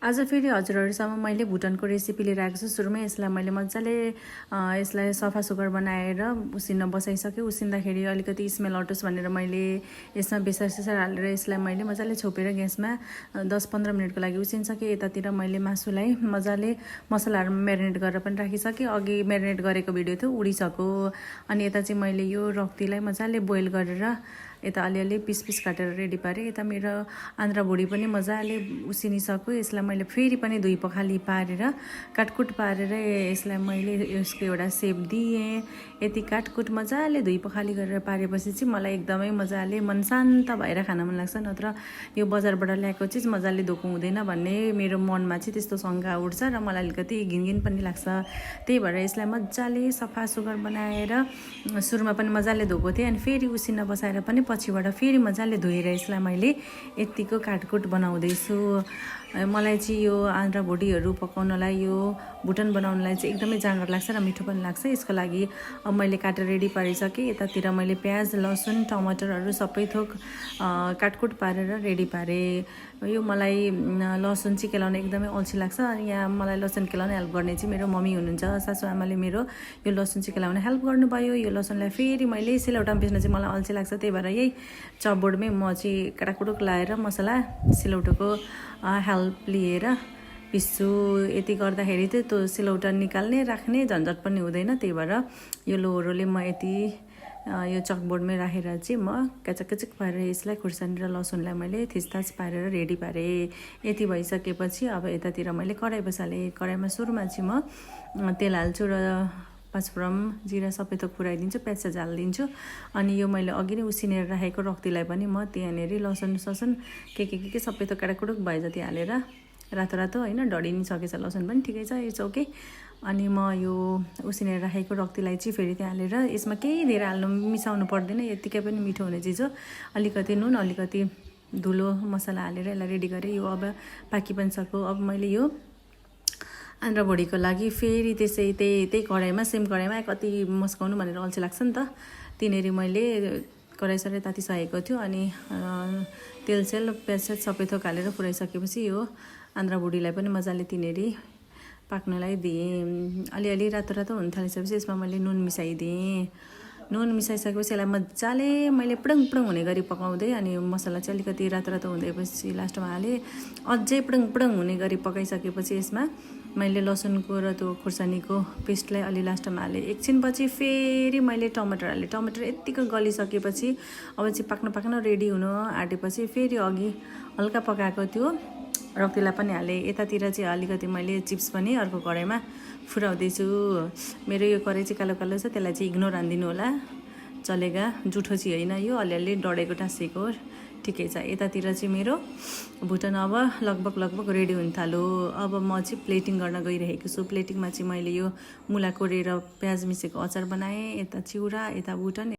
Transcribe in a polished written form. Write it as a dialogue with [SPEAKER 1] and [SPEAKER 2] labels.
[SPEAKER 1] आज फेरि हजुरहरूसँग मैले भुटनको रेसिपी लिएर आएको छु। सुरुमै यसलाई मैले मजाले यसलाई सफा सुग्घर बनाएर उसिन्न बसाइसकेँ। उसिन्दाखेरि अलिकति स्मेल हटोस् भनेर मैले यसमा बेसार सेसार हालेर यसलाई मैले मजाले छोपेर ग्यासमा 10-15 मिनटको लागि उसिनसकेँ। यतातिर मैले मासुलाई मजाले मसलाहरू म्यारिनेट गरेर पनि राखिसकेँ। अघि म्यारिनेट गरेको भिडियो थियो उडिसक्यो। अनि यता चाहिँ मैले यो रक्तीलाई मजाले बोइल गरेर यता अलिअलि पिस पिस काटेर रेडी पारेँ। यता मेरो आन्द्रा भुडी पनि मजाले उसिनिसक्यो। यसलाई मैले फेरि पनि धुई पखाली पारेर काटकुट पारेर यसलाई मैले यसको एउटा सेप दिएँ। यति काटकुट मजाले धुई पखाली गरेर पारेपछि चाहिँ मलाई एकदमै मजाले मन शान्त भएर खान मन लाग्छ। नत्र यो बजारबाट ल्याएको चिज मजाले धोको हुँदैन भन्ने मेरो मनमा चाहिँ त्यस्तो शङ्का उठ्छ र मलाई अलिकति घिनघिन पनि लाग्छ। त्यही भएर यसलाई मजाले सफा सुग्घर बनाएर सुरुमा पनि मजाले धोको थिएँ। अनि फेरि उसिन्न बसाएर पनि पछिबाट फेरि मजाले धोएर यसलाई मैले यतिको काटकुट बनाउँदैछु। मलाई चाहिँ यो आन्द्रा भुडीहरू पकाउनलाई यो भुटन बनाउनलाई चाहिँ एकदमै जाँगर लाग्छ र मिठो पनि लाग्छ। यसको लागि अब मैले काटेर रेडी पारिसकेँ। यतातिर मैले प्याज लसुन टमाटरहरू सबै थोक काटकुट पारेर रेडी पारेँ। यो मलाई लसुन चाहिँ केलाउन एकदमै अल्छी लाग्छ। अनि यहाँ मलाई लसुन केलाउन हेल्प गर्ने चाहिँ मेरो मम्मी हुनुहुन्छ। सासूआमाले मेरो यो लसुन चाहिँ केलाउन हेल्प गर्नुभयो। यो लसुनलाई फेरि मैले सिलौटामा पिस्न चाहिँ मलाई अल्छी लाग्छ। त्यही भएर यही चपबोर्डमै म चाहिँ काटाकुटुक लाएर मसला सिलौटोको हेल्प लिएर पिस्छु। यति गर्दाखेरि चाहिँ त्यो सिलौटा निकाल्ने राख्ने झन्झट पनि हुँदैन। त्यही भएर यो लोहोरोले म यति यो चकबोर्डमै राखेर चाहिँ म क्याचक पारेर यसलाई खुर्सानी र लसुनलाई मैले थिचथाच पारेर रेडी पारेँ। यति भइसकेपछि अब यतातिर मैले कराई बसालेँ। कराईमा सुरुमा चाहिँ म तेल हाल्छु र पाँचफोरन जिरा सबै थोक पुऱ्याइदिन्छु, प्याज सेज हालिदिन्छु। अनि यो मैले अघि नै उसिनेर राखेको रक्तीलाई पनि म त्यहाँनिर लसुन ससन के सबै थोक काटाकुटुक भए जति हालेर रातो होइन डढिनी सकेछ लसुन पनि ठिकै छ, इट्स ओके। अनि म यो उसिनेर राखेको रक्तीलाई चाहिँ फेरि त्यहाँ हालेर यसमा केही धेरै हाल्नु मिसाउनु पर्दैन, यत्तिकै पनि मिठो हुने चिज हो। अलिकति नुन अलिकति धुलो मसला हालेर यसलाई रेडी गरेँ। यो अब पाकी पनि सक्यो। अब मैले यो आन्द्रा भुडीको लागि फेरि त्यही कराईमा सेम कराईमा कति मस्काउनु भनेर अल्छी लाग्छ नि त। तिनीहरू मैले कराई सराई तातिसकेको थियो। अनि तेलसेल प्याज सबै थोक हालेर पुऱ्याइसकेपछि यो आन्द्रा भुडीलाई पनि मजाले तिनीहरू पाक्नलाई दिएँ। अलिअलि रातो हुन थालिसकेपछि यसमा मैले नुन मिसाइदिएँ। नुन मिसाइसकेपछि यसलाई मजाले मैले पुडङ हुने गरी पकाउँदै अनि मसला चाहिँ अलिकति रातो हुँदैपछि लास्टमा हालेँ। अझै पुडङ हुने गरी पकाइसकेपछि यसमा मैले लसुनको र त्यो खुर्सानीको पेस्टलाई अलि लास्टमा हालेँ। एकछिनपछि फेरि मैले टमाटर हालेँ। टमाटर यत्तिको गलिसकेपछि अब चाहिँ पाक्न रेडी हुनु आँटेपछि फेरि अघि हल्का पकाएको त्यो रक्तीलाई पनि हालेँ। यतातिर चाहिँ अलिकति मैले चिप्स पनि अर्को कराईमा फुराउँदैछु। मेरो यो कराई चाहिँ कालो छ, त्यसलाई चाहिँ इग्नोर हानिदिनु होला, चलेगा। जुठो चाहिँ होइन, यो अलिअलि डढेको टाँसेको ठिकै छ। यतातिर चाहिँ मेरो भुटन अब लगभग रेडी हुन थाल्यो। अब म चाहिँ प्लेटिङ गर्न गइरहेको छु। प्लेटिङमा चाहिँ मैले यो मुला कोरेर प्याज मिसेको अचार बनाएँ। यता चिउरा, यता भुटन।